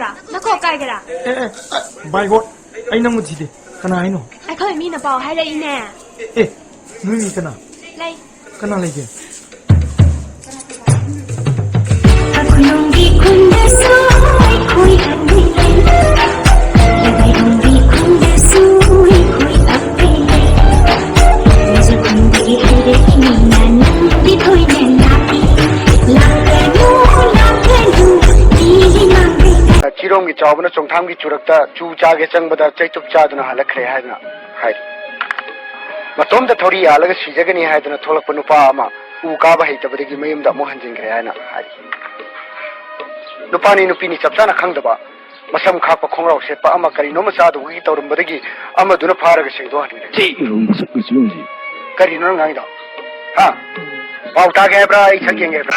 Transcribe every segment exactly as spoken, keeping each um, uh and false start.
ꯅꯈꯣꯛ ꯀꯥꯏꯒꯦꯔꯥ? ꯑꯦ, ꯑꯦ, ꯑ, by God, ꯑꯩ ꯅꯪꯕꯨ ꯊꯤꯗꯦ꯫ ꯀꯅꯥ ꯍꯥꯏꯅꯣ? ꯑꯩꯈꯣꯏ ꯃꯤꯅ ꯄꯥꯎ ꯍꯥꯏꯔꯛꯏꯅꯦ꯫ ꯑꯦ, ꯅꯣꯏ ꯃꯤ ꯀꯅꯥ? ꯂꯩ꯫ ꯀꯅꯥ ꯂꯩꯒꯦ? ꯈꯨꯅꯨꯡꯒꯤ ꯈꯨꯟꯗꯁꯨ ꯑꯩꯈꯣꯏ ꯑꯃ ꯂꯩ꯫ ꯂꯩꯃꯥꯏꯕꯨꯡꯒꯤ ꯈꯨꯟꯗꯁꯨ ꯑꯩꯈꯣꯏ ꯑꯃ ꯂꯩ꯫ ꯅꯪꯁꯨ ꯈꯨꯟꯗꯒꯤ ꯍꯩꯔꯛꯏꯅꯤꯅ ꯅꯪꯗꯤ ꯊꯣꯏꯅ ꯂꯥꯛꯏ꯫ ꯂꯥꯛꯀꯅꯨ, ꯂꯥꯛꯀꯅꯨ, ꯃꯤꯒꯤ ꯃꯥꯡꯗ꯫ ꯆꯤꯔꯣꯝꯒꯤ ꯆꯥꯎꯕꯅ ꯆꯣꯡꯊꯥꯝꯒꯤ ꯆꯨꯔꯛꯇ ꯆꯨ ꯆꯥꯒꯦ ꯆꯪꯕꯗ ꯆꯩꯇꯨꯞ ꯆꯥꯗꯨꯅ ꯍꯜꯂꯛꯈ꯭ꯔꯦ ꯍꯥꯏꯗꯨꯅ ꯍꯥꯏꯔꯤ꯫ ꯃꯇꯣꯝꯇ ꯊꯧꯔꯤ ꯌꯥꯜꯂꯒ ꯁꯤꯖꯒꯅꯤ ꯍꯥꯏꯗꯨꯅ ꯊꯣꯛꯂꯛꯄ ꯅꯨꯄꯥ ꯑꯃ ꯎ ꯀꯥꯕ ꯍꯩꯇꯕꯗꯒꯤ ꯃꯌꯨꯝꯗ ꯑꯃꯨꯛ ꯍꯟꯖꯤꯟꯈ꯭ꯔꯦ ꯍꯥꯏꯅ ꯍꯥꯏꯔꯤ꯫ ꯅꯨꯄꯥꯅꯤ ꯅꯨꯄꯤꯅꯤ ꯆꯞ ꯆꯥꯅ ꯈꯪꯗꯕ, ꯃꯁꯝ ꯈꯥꯛꯄ ꯈꯣꯡꯒ꯭ꯔꯥꯎ ꯁꯦꯠꯄ ꯑꯃ ꯀꯔꯤꯅꯣꯃ ꯆꯥꯗꯧꯕꯒꯤ ꯇꯧꯔꯝꯕꯗꯒꯤ ꯑꯃꯗꯨꯅ ꯐꯥꯔꯒ ꯁꯦꯡꯗꯣꯛꯍꯟꯈ꯭ꯔꯦ꯫ ꯆꯦ, ꯏꯔꯨ ꯃꯁꯛ ꯃꯆꯨ ꯑꯃꯁꯦ꯫ ꯀꯔꯤꯅꯣ ꯅꯪ ꯉꯥꯡꯉꯤꯗꯣ? ꯍꯥ? ꯄꯥꯎ ꯇꯥꯒꯦ ꯍꯥꯏꯕ꯭ꯔꯥ? ꯑꯩ ꯁꯛ ꯌꯦꯡꯒꯦ ꯍꯥꯏꯕ꯭ꯔꯥ?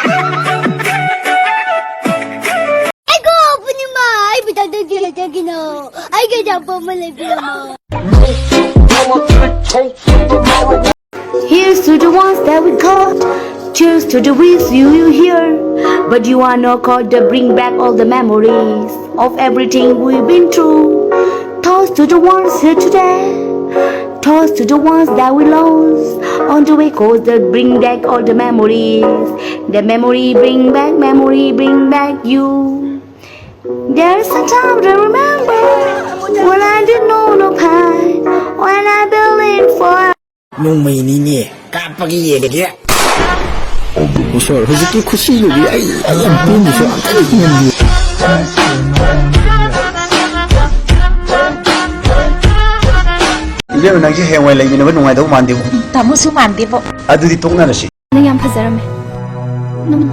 ꯑꯩꯒꯣ ꯄꯨꯔꯅꯤꯃꯥ, ꯑꯩꯕꯨ ꯇꯥꯛꯇꯣꯛꯀꯦ ꯇꯥꯛꯀꯤꯅꯣ꯫ ꯑꯩꯒꯤ ꯑꯆꯥꯄꯣꯠ ꯑꯃ ꯂꯩꯕꯤꯔꯝꯃꯣ꯫ Here's to the ones that we got. Cheers to the wish you, you here. But you are not called to bring back all the memories of everything we've been through. Toast to the ones here today. Toast to the ones that we lost on the way, cause they bring back all the memories. The memory bring back, memory bring back you. There's a time to remember when I didn't know no pain, when I believed for. ꯅꯣꯡꯃꯩꯅꯤꯅꯦ ꯀꯥꯞꯄꯒ ꯌꯦꯡꯒꯦ꯫ ꯏꯁꯣꯔ, ꯍꯧꯖꯤꯛꯀꯤ ꯈꯨꯁꯤꯗꯨꯗꯤ ꯑꯩ, ꯑꯩ ꯌꯥꯝ ꯄꯦꯟꯗꯦ, ꯏꯁꯣꯔ, ꯑꯝꯇꯗꯤ ꯌꯦꯡꯕꯤꯌꯨ꯫ ꯏꯕꯦꯝꯃ, ꯅꯪꯁꯦ ꯍꯌꯦꯡꯋꯥꯏ ꯂꯩꯃꯤꯟꯅꯕ ꯅꯨꯡꯉꯥꯏꯗꯧ ꯃꯥꯟꯗꯦꯕꯣ꯫ ꯇꯥꯃꯣꯁꯨ ꯃꯥꯟꯗꯦꯕꯣ꯫ ꯑꯗꯨꯗꯤ ꯇꯣꯛꯅꯔꯁꯤ꯫ ꯅꯪ ꯌꯥꯝ ꯐꯖꯔꯝꯃꯦ꯫ ꯅꯪ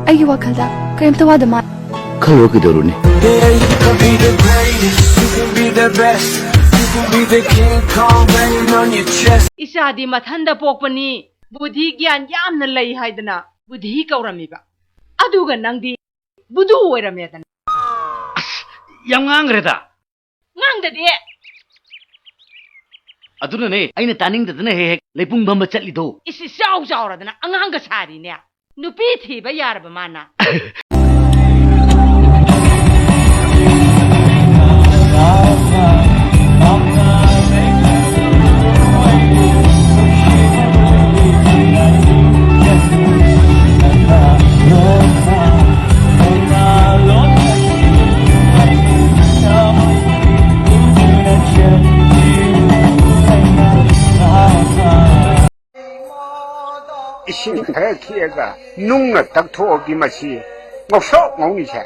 ꯑꯩꯒꯤ ꯋꯥꯈꯜꯗ ꯀꯔꯤꯝꯇ ꯋꯥꯗ ꯃꯥꯜꯂꯦ꯫ ꯈꯜꯂꯨꯔ ꯀꯩꯗꯧꯔꯨꯅꯤ? ꯏꯆꯥꯗꯤ ꯃꯊꯟꯗ ꯄꯣꯛꯄꯅꯤ, ꯕꯨꯙꯤ ꯒ꯭ꯌꯥꯟ ꯌꯥꯝꯅ ꯂꯩ ꯍꯥꯏꯗꯅ ꯕꯨꯙꯤ ꯀꯧꯔꯝꯃꯤꯕ꯫ ꯑꯗꯨꯒ ꯅꯪꯗꯤ ꯕꯨꯙꯨ ꯑꯣꯏꯔꯝꯃꯦꯗꯅ꯫ ꯑꯁ, ꯌꯥꯝ ꯉꯥꯡꯈ꯭ꯔꯦꯗ꯫ ꯉꯥꯡꯗꯗꯤ꯫ ꯑꯗꯨꯅꯅꯦ ꯑꯩꯅ ꯇꯥꯅꯤꯡꯗꯗꯅ ꯍꯦꯛ ꯍꯦꯛ ꯂꯩꯄꯨꯡ ꯐꯝꯕ ꯆꯠꯂꯤꯗꯣ꯫ ꯏꯁ, ꯏꯆꯥꯎ ꯆꯥꯎꯔꯗꯅ ꯑꯉꯥꯡꯒ ꯁꯥꯔꯤꯅꯦ꯫ ꯅꯨꯄꯤ ꯊꯤꯕ ꯌꯥꯔꯕ ꯃꯥꯅ꯫ ꯏꯁꯤꯡ ꯈꯔ ꯈꯤꯛꯑꯒ ꯅꯨꯡꯅ ꯇꯛꯊꯣꯛꯑꯗꯤ ꯃꯁꯤ ꯉꯧꯁꯣꯛ ꯉꯧꯅꯤꯁꯦ꯫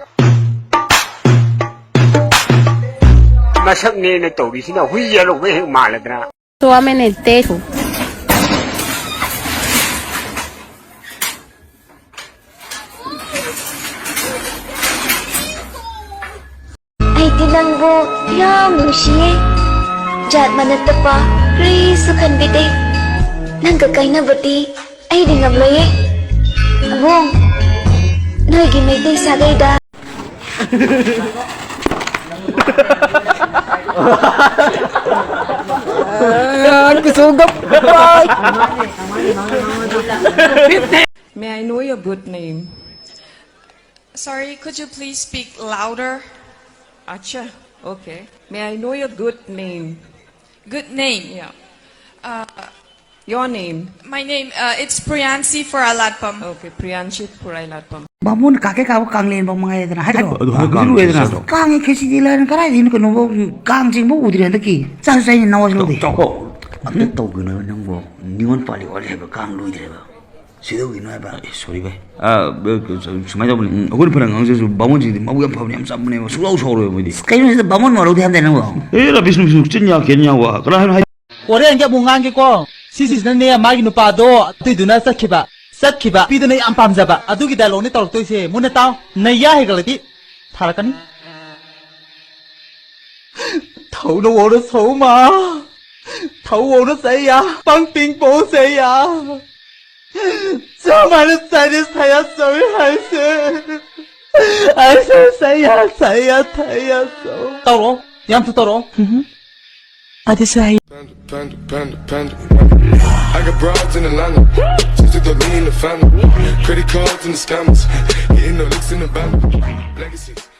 ꯃꯁꯛꯅꯦꯅ ꯇꯧꯔꯤꯁꯤꯅ ꯍꯨꯏ ꯌꯥꯜꯍꯧꯕ ꯍꯦꯛ ꯃꯥꯜꯂꯗꯅ꯫ Solamente eso. ꯑꯩꯗꯤ ꯅꯪꯕꯨ ꯌꯥꯝ ꯅꯨꯡꯁꯤꯌꯦ꯫ ꯖꯥꯠ ꯃꯥꯟꯅꯗꯕ ꯀꯔꯤꯁꯨ ꯈꯟꯕꯤꯗꯦ꯫ ꯅꯪꯒ ꯀꯥꯏꯅꯕꯗꯤ ꯑꯩꯗꯤ ꯉꯝꯂꯣꯏꯌꯦ꯫ ꯑꯕꯨꯡ, ꯅꯣꯏꯒꯤ Meitei ꯁꯥꯒꯩꯗ꯫ May I know your good name? Sorry, could you please speak louder? Acha, okay. May I know your good name? Good name? Yeah. Uh, Your name? My name, uh, it's Priyanshi Furailatpam. Okay, Priyanshi Furailatpam. ꯕꯥꯃꯣꯟ ꯀꯥꯀꯦ ꯀꯥꯕ ꯀꯥꯡꯂꯦꯟꯐꯥꯎ ꯃꯉꯥꯏꯗꯅ ꯍꯥꯏꯗ꯭ꯔꯣ? ꯑꯗꯨ ꯍꯥꯏ ꯀꯥꯡ ꯂꯣꯏꯗꯅ ꯆꯤꯡꯕ꯫ ꯀꯥꯡꯉꯤ ꯈꯦꯆꯤꯗꯤ ꯂꯥꯏꯔꯅ ꯀꯗꯥꯏꯗꯒꯤꯅꯣ ꯀꯩꯅꯣꯐꯥꯎ ꯀꯥꯡ ꯆꯤꯡꯕ ꯎꯗ꯭ꯔꯤ ꯍꯟꯗꯛꯀꯤ꯫ ꯆꯥꯁꯨ ꯆꯥꯏꯅꯤ ꯅꯋꯥꯁꯨ ꯂꯧꯗꯦ꯫ ꯆꯥꯎ, ꯆꯥꯎ꯫ ꯑꯝꯇ ꯇꯧꯒꯅꯨ ꯅꯪꯕꯨ꯫ ꯅꯤꯉꯣꯜ ꯄꯥꯜꯂꯤ ꯑꯣꯜꯂꯤ ꯍꯥꯏꯕ ꯀꯥꯡ ꯂꯣꯏꯗ꯭ꯔꯦꯕ꯫ ꯁꯤꯗꯧꯒꯤꯅꯣ ꯍꯥꯏꯕ꯫ ꯑꯦ, sorry ꯚꯥꯏ꯫ ꯑ, ꯁꯨꯃꯥꯏꯅ ꯇꯧꯕꯅꯤ꯫ ꯎꯝ, ꯑꯩꯈꯣꯏꯅ ꯐꯅ ꯉꯥꯡꯖꯔꯁꯨ ꯕꯥꯃꯣꯟꯁꯤꯡꯗꯤ ꯃꯕꯨꯛ ꯌꯥꯝ ꯐꯕꯅꯤ, ꯌꯥꯝ ꯆꯝꯕꯅꯦꯕ꯫ ꯁꯨꯡꯁꯥꯎ ꯁꯥꯎꯔꯣꯏꯕ ꯃꯣꯏꯗꯤ꯫ ꯀꯩꯅꯣ ꯁꯤꯗ ꯕꯥꯃꯣꯟ ꯃꯔꯧꯗꯤ ꯍꯥꯏꯕꯗꯥꯏ ꯅꯪꯕꯣ? ꯑꯦ, ꯔꯕꯤꯁ ꯅꯨꯡꯕꯤꯁ ꯅꯨꯡ ꯆꯤꯟ ꯌꯥ ꯀꯦꯟ ꯌꯥ ꯋꯥ꯫ ꯀꯅꯥ ꯍꯥꯏꯅꯣ ꯍꯥꯏ-? ꯍꯣꯔꯦꯟꯒꯤ ꯑꯃꯨꯛ ꯉꯥꯡꯒꯦꯀꯣ꯫ ꯁꯤꯁꯤꯁꯤꯅꯅꯦ, ꯃꯥꯒꯤ ꯅꯨꯄꯥꯗꯣ ꯑꯗꯨꯏꯗꯨꯅ ꯆꯠꯈꯤꯕ꯫ ꯆꯠꯈꯤꯕ꯫ ꯅꯨꯄꯤꯗꯨꯅ ꯌꯥꯝ ꯄꯥꯝꯖꯕ꯫ ꯑꯗꯨꯒꯤ dialogue ꯅꯦ ꯇꯧꯔꯛꯇꯣꯏꯁꯦ꯫ ꯃꯨꯟꯅ ꯇꯥꯎ꯫ ꯅꯌꯥ ꯍꯦꯒꯠꯂꯗꯤ ꯊꯥꯔꯛꯀꯅꯤ꯫ ꯊꯧꯅ ꯋꯥꯅ ꯁꯧꯃ꯫ ꯊꯧ ꯋꯥꯅ ꯆꯩꯌꯥ꯫ ꯄꯪ ꯄꯤꯡ ꯄꯣ ꯆꯩꯌꯥ꯫ ꯆꯞ ꯃꯥꯟꯅ ꯆꯥꯏꯅꯤꯁ ꯊꯌꯥ ꯆꯧꯏ ꯍꯥꯏꯁꯦ꯫ ꯑꯩꯁꯦ ꯆꯩꯌꯥ, ꯆꯩꯌꯥ, ꯆꯩꯌꯥ ꯆꯧ꯫ ꯇꯧꯔꯣ꯫ ꯌꯥꯝ ꯊꯨ ꯇꯧꯔꯣ꯫ ꯎꯝ꯫ ꯑꯗꯨꯁꯨ ꯍꯩ꯫ Panda, panda, panda, panda. I got broads in Atlanta. Just to throw me in the family. Credit cards and the scammers. Hitting the licks in the van. Legacies.